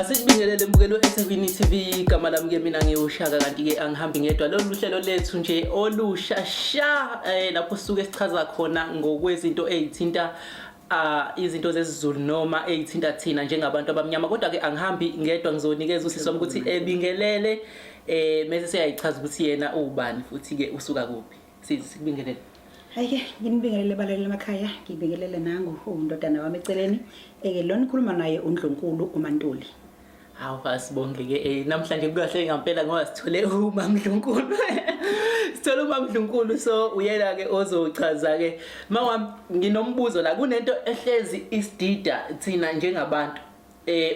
Asikubingelele mbukelo eThekwini TV, igama lami ke mina ngiwushaka, kanti ke angihambi ngedwa. Lolu hlelo lethu nje olusha sha, lapho sisuke sichaza khona ngokwezinto ezithinta izinto zesiZulu noma ezithinta thina njengabantu abamnyama. Kodwa ke angihambi ngedwa, ngizonikeza usisi wami ukuthi ebingelele, mase seyayichaza ukuthi yena ubani futhi ke usuka kuphi. Sisi, sikubingelele. Hayi-ke, nginibingelele balali emakhaya, ngibingelele nangu undodana wami eceleni. Lo nikhuluma naye uNdlunkulu uMaNtuli. Hawu, asibonge-ke, namhlanje kukahle ngampela ngoba sithole uMamNdlunkulu. Sithole uMamNdlunkulu, so uyena-ke ozochaza-ke. Mawami, nginombuzo la, kunento ehlezi isidida thina njengabantu.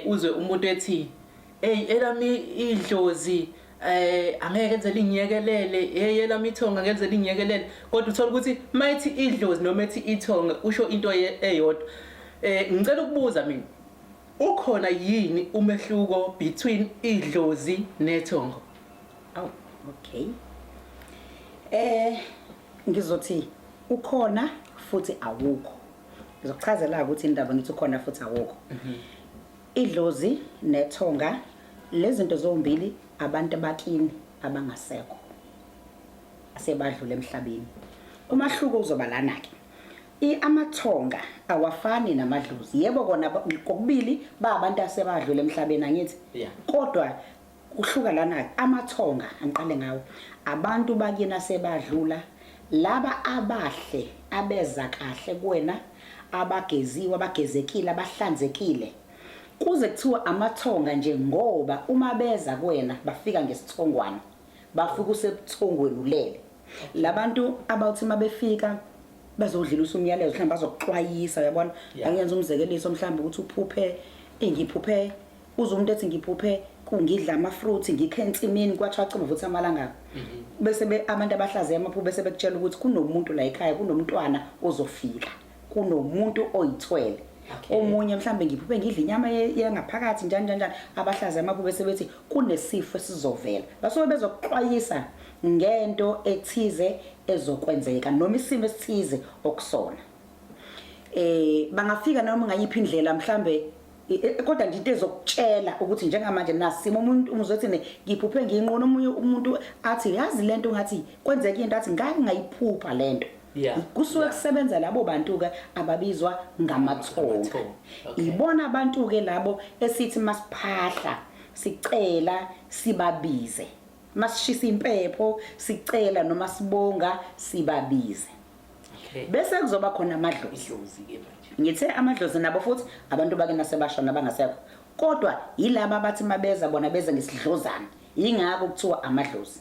Uzwe umuntu ethi, "Ey, elami idlozi angeke enze lingiyekelele, hey, elami ithonga ngeke lingiyekelele." Kodwa uthola ukuthi mayithi idlozi noma ethi ithonga usho into eyodwa. Ngicela ukubuza mina, ukhona yini umehluko between idlozi nethongo? Oh, okay. Ngizothi ukhona futhi awukho. Ngizokuchazela ukuthi indaba ngithi ukhona futhi awukho. Idlozi nethonga, lezi zinto zombili abantu abakini abangasekho, asebadlula emhlabeni. Umahluko uzoba lana ke. Amathonga awafani namadlozi. Yebo kona kokubili ba abantu asebadlula emhlabeni, angithi? Kodwa kuhluka lana, amathonga angiqale ngawo. Abantu bakini asebadlula, laba abahle abeza kahle kuwena, abageziwe, abagezekile, abahlanzekile. Kuze kuthiwa amathonga nje ngoba uma beza kuwena bafika ngesithongwana, bafika usebuthongweni ulele. Labantu abawuthi mabefika bazodlulisa umyalezo, mhlawumbe bazokuxwayisa, uyabona? Angenza umzekeliso, mhlawumbe ukuthi uphuphe, ngiphuphe, uze umuntu ethi ngiphuphe kungidla ama-fruit, ngikhe ensimini, kwathiwa acima futhi amalanga. Bese abantu abahlaziya amaphupho bese bekutshela ukuthi kunomuntu la ekhaya, kunomntwana ozofika, kunomuntu oyithwele. Omunye mhlambe ngiphuphe ngidla inyama yangaphakathi, njani njani njani, abahlaziya amaphupho bese bethi kunesifo esizovela. Basuke bezokuxwayisa ngento ethize ezokwenzeka noma isimo esithize okusona. Bangafika noma ngayiphi indlela mhlambe, kodwa nje into ezokutshela ukuthi njengamanje nasimo, umuntu uzothi ne ngiphuphe ngiyinqona, omunye umuntu athi yazi lento ngathi kwenzeka into, athi ngake ngayiphupha lento. Kusuke kusebenza labo bantu ke ababizwa ngamathonga. Ibona abantu ke labo esithi masiphahla sicela sibabize, masishisa impepho sicela noma sibonga sibabize. Bese kuzoba khona amadlozi. Idlozi ke manje. Ngithe amadlozi nabo futhi abantu bake nasebashona abangasekho, kodwa yilaba abathi mabeza bona beze ngesidlozana, yingakho kuthiwa amadlozi.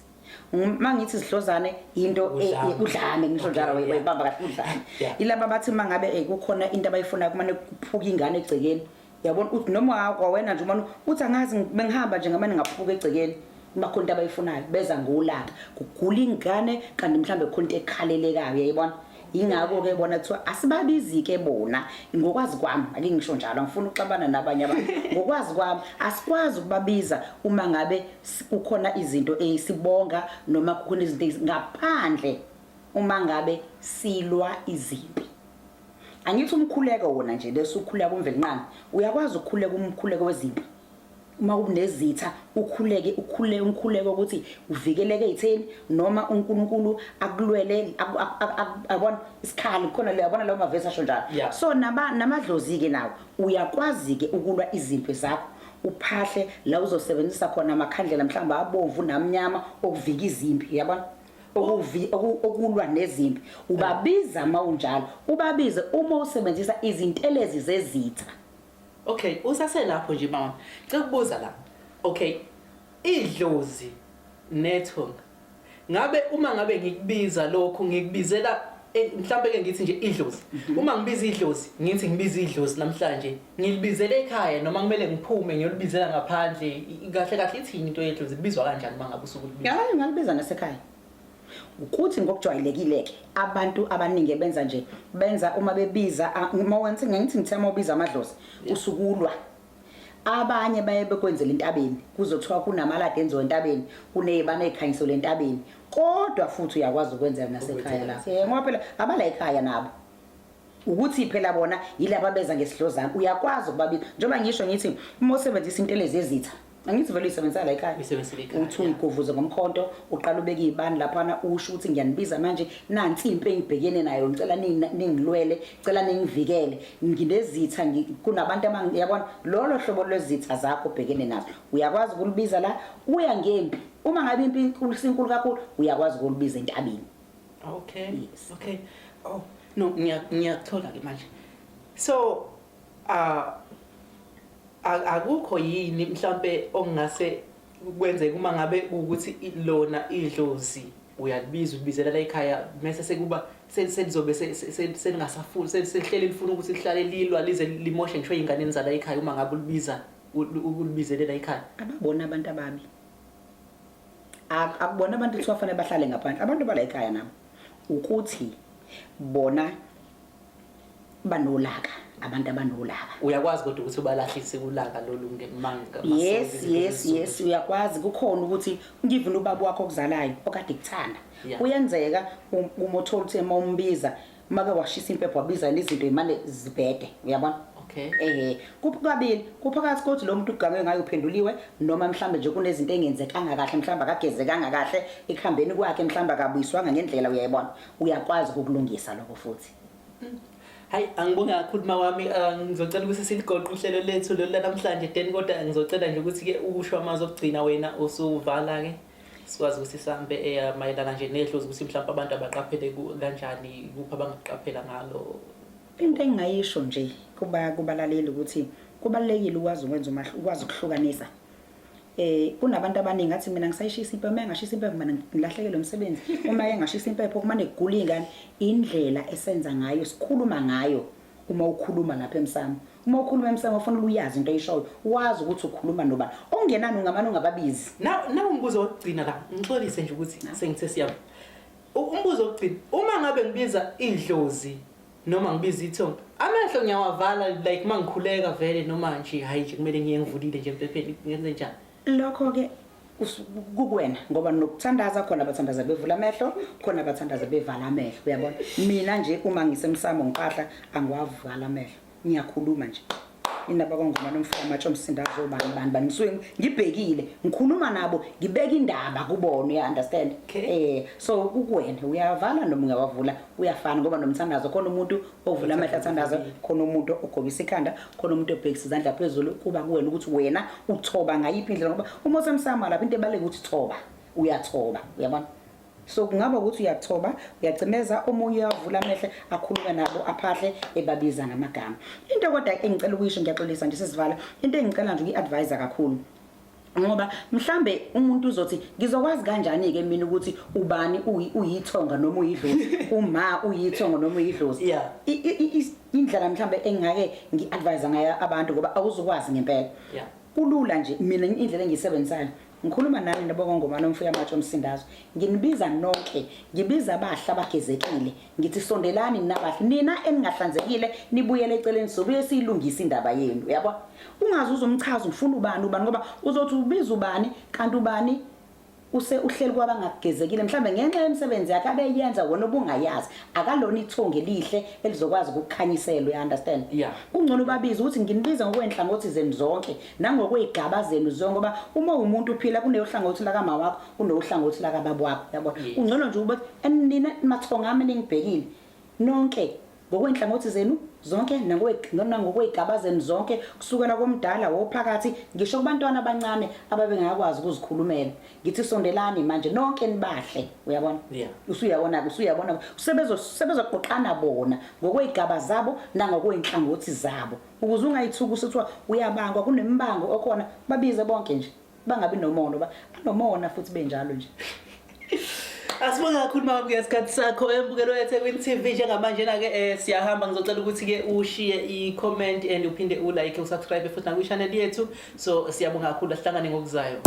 Mangithi isidlozane into Udlame. Udlame ngisho njalo, wayibamba kahle, udlame. Yilaba abathi mangabe kukhona into abayifunayo, kumane kuphuka ingane egcekeni, yabona, uthi noma kwawena nje umane uthi angazi bengihamba nje ngamane ngaphuka egcekeni. Uma khona into abayifunayo beza ngolaka, kugula ingane, kanti mhlambe khona into ekhalelekayo, uyayibona? Yingakho ke bona kuthiwa asibabizi ke bona. Ngokwazi kwami, ake ngisho njalo, angifuni ukuxabana nabanye abantu, ngokwazi kwami asikwazi ukubabiza uma ngabe kukhona izinto esibonga noma kukhona izinto ngaphandle uma ngabe silwa izimpi. Angithi umkhuleko wona nje lesukhuleka kuMvelinqangi, uyakwazi ukukhuleka umkhuleko wezimpi uma kunezitha, ukhuleke, ukhuleke umkhuleko ukuthi uvikeleke ezitheni noma uNkulunkulu akulwele, yabona isikhali khona le, yabona lawo mavesi asho njalo. So naba namadlozi ke nawo uyakwazi ke ukulwa izimpi zakho, uphahle la uzosebenzisa khona amakhandlela mhlawumbe abomvu namnyama okuvika izimpi, yabona, okulwa nezimpi. Ubabiza mawunjalo, ubabize uma usebenzisa izintelezi zezitha. Okay, usaselapho nje mama. Ngicela ukubuza la. Okay. Idlozi nethonga. Ngabe uma ngabe ngikubiza lokhu ngikubizela, mhlambe ke ngithi nje idlozi. Uma ngibiza idlozi, ngithi ngibiza idlozi namhlanje, ngilibizele ekhaya noma kumele ngiphume ngiyolibizela ngaphandle? Kahle kahle ithini into yedlozi, kubizwa kanjani uma ngabe usuke ulibiza? Hayi, ungalibiza nasekhaya. Ukuthi ngokujwayelekile ke abantu abaningi benza nje, benza uma bebiza, uma wenza, ngithi ngithe uma ubiza amadlozi usukulwa. Abanye baye bekwenzela entabeni, kuzothiwa kunamaladi enziwa entabeni, kunezibane ezikhanyiselwe entabeni, kodwa futhi uyakwazi ukwenzela nasekhaya lapho, ngoba phela abala ekhaya nabo. Ukuthi phela bona yilaba beza ngesidlozana, uyakwazi ukubabiza. Njengoba ngisho ngithi uma usebenzisa intelezi yezitha, angithi vele uyisebenzisa la ekhaya. Uyisebenzisile ekhaya, Uthi uyiguvuze ngomkhonto, uqala ubeke izibani laphana, usho ukuthi ngiyanibiza manje, nansi impi engibhekene nayo, ngicela ningilwele, ngicela ningivikele. Nginezitha, kunabantu yabona lolo hlobo lwezitha zakho obhekene nazo. Uyakwazi ukulubiza la, uya ngempi. Uma ngabe impi inkulu sinkulu kakhulu, uyakwazi ukulubiza entabeni. Okay. Yes. Okay. Oh, no, ngiyakuthola ke manje. So, akukho yini mhlambe okungase kwenzeke uma ngabe ukuthi lona idlozi uyalibiza, ulibizela la ekhaya, mase sekuba selizobe selingasafuni, selihleli lifuna ukuthi lihlale lilwa lize limoshe ngisho ey'nganeni zala ekhaya uma ngabe ulibiza ulibizelela ekhaya? Ababona abantu ababi. Akubona abantu kuthiwa fanele bahlale ngaphandle, abantu bala ekhaya nabo ukuthi bona banolaka, abantu abanolaka. Uyakwazi kodwa ukuthi ubalahlise ulaka lolu ngemanga? Yes, uyakwazi. Kukhona ukuthi ngivuna ubaba wakho okuzalayo okade kuthanda. Kuyenzeka uma uthola ukuthi uma umbiza, make washisa impepho, wabiza izinto imane zibhede, uyabona? Okay. Kabili kuphakathi kokuthi lo muntu ugange ngayo uphenduliwe, noma mhlambe nje kunezinto engenzekanga kahle, mhlambe akagezekanga kahle ekuhambeni kwakhe, mhlambe akabuyiswanga ngendlela, uyayibona? Uyakwazi ukukulungisa lokho futhi. Hayi, angibonge kakhulu mawami. Ngizocela ukuthi siligoqe uhlelo lethu lolu lanamhlanje, then kodwa ngizocela nje ukuthi-ke usho amazwi okugcina wena usuvala-ke, sikwazi ukuthi sihambe, mayelana nje nedlozi, ukuthi mhlawumbe abantu abaqaphele kanjani, kuphi abangakuqaphela ngalo. Into engingayisho nje kuba kubalaleli ukuthi kubalulekile ukwazi ukwenza umahluko, ukwazi ukuhlukanisa. Kunabantu abaningi athi mina ngisayishisa impepho, uma ngashisa impepho mina ngilahlekelwe umsebenzi, uma engashisa impepho kumane kugula ingane. Indlela esenza ngayo, sikhuluma ngayo, uma ukhuluma lapha emsamo, uma ukhuluma emsamo ufanele uyazi into oyishoyo, wazi ukuthi ukhuluma nobani. Okungenani ungamane ungababizi. Na umbuzo wokugcina la, ngixolise nje ukuthi sengithe siyabo. Umbuzo wokugcina, uma ngabe ngibiza idlozi noma ngibiza ithongo, amehlo ngiyawavala like uma ngikhuleka vele, noma nje hayi nje kumele ngiye ngivulile nje empepheni, ngenze njani? Lokho-ke kukuwena, ngoba nokuthandaza khona abathandaza bevula amehlo, khona abathandaza bevala amehlo, uyabona? Mina nje uma ngisemsamo ngiphahla angiwavala amehlo, ngiyakhuluma nje. Indaba kwaNgoma nomfana matsho msindazo bani bani bani, ngisuke ngibhekile ngikhuluma nabo, ngibeka indaba kubona, uya understand? Okay. So kukuwena, uyavala noma ungawavula uyafana, ngoba nomthandazo khona umuntu ovula amehlo athandaza, khona umuntu ogobisa ikhanda, khona umuntu obhekisa izandla phezulu. Kuba kuwena ukuthi wena uthoba ngayiphi indlela, ngoba uma usemsamo lapha into ebalulekile ukuthi thoba, uyathoba, uyabona? So kungaba ukuthi uyathoba, uyacimeza, omunye uyavula amehlo akhulume nabo, aphahle ebabiza ngamagama. Into kodwa engicela ukuyisho, ngiyaxolisa nje sesivala, into engicela nje ukuyi-advise kakhulu, ngoba mhlambe umuntu uzothi ngizokwazi kanjani ke mina ukuthi ubani uyithonga noma uyidlozi, uma uyithonga noma uyidlozi. Indlela mhlambe engake ngi-advise ngayo abantu, ngoba awuzukwazi ngempela. Kulula nje, mina indlela engiyisebenzisayo, ngikhuluma nani nabokongoma nomfuya matsho omsindazo, nginibiza nonke, ngibiza abahle abagezekile, ngithi sondelani nabahle, nina eningahlanzekile nibuyele eceleni, sobuye siyilungise indaba yenu, uyabona? Ungaze uzomchaza ufuna ubani ubani, ngoba uzothi ubiza ubani kanti ubani use uhleli kwabangagezekile, mhlambe ngenxa yemisebenzi yakhe abeyenza wena obungayazi, akalona ithongo elihle elizokwazi ukukhanyisela, uya understand? Kungcono ubabize ukuthi nginibiza ngokwenhlangothi zenu zonke nangokwezigaba zenu zonke, ngoba uma umuntu uphila kuneyohlangothi lakama wakho, kunohlangothi lakababa wakho, uyabona? Kungcono nje ukuthi nina mathonga ami ningibhekile nonke ngokwenhlangothi zenu zonke nangokwey'gaba zenu zonke, kusukela komdala wophakathi ngisho kubantwana abancane ababengakwazi ukuzikhulumela, ngithi sondelani manje nonke nibahle, uyabona? Usuyabona-ke, usuyabona sebezoqoqana bona ngokwey'gaba zabo nangokwey'nhlangothi zabo, ukuze ungayithuki usuthiwa uyabangwa, kunembango okhona, babize bonke nje, bangabi nomona, ba banomona futhi benjalo nje. Asibonge kakhulu mama ngesikhathi sakho embukelo eThekwini TV. Njengamanje na ke siyahamba, ngizocela ukuthi ke ushiye i-comment and uphinde u-like, usubscribe futhi nakwi channel yethu. So siyabonga kakhulu, asihlangane ngokuzayo.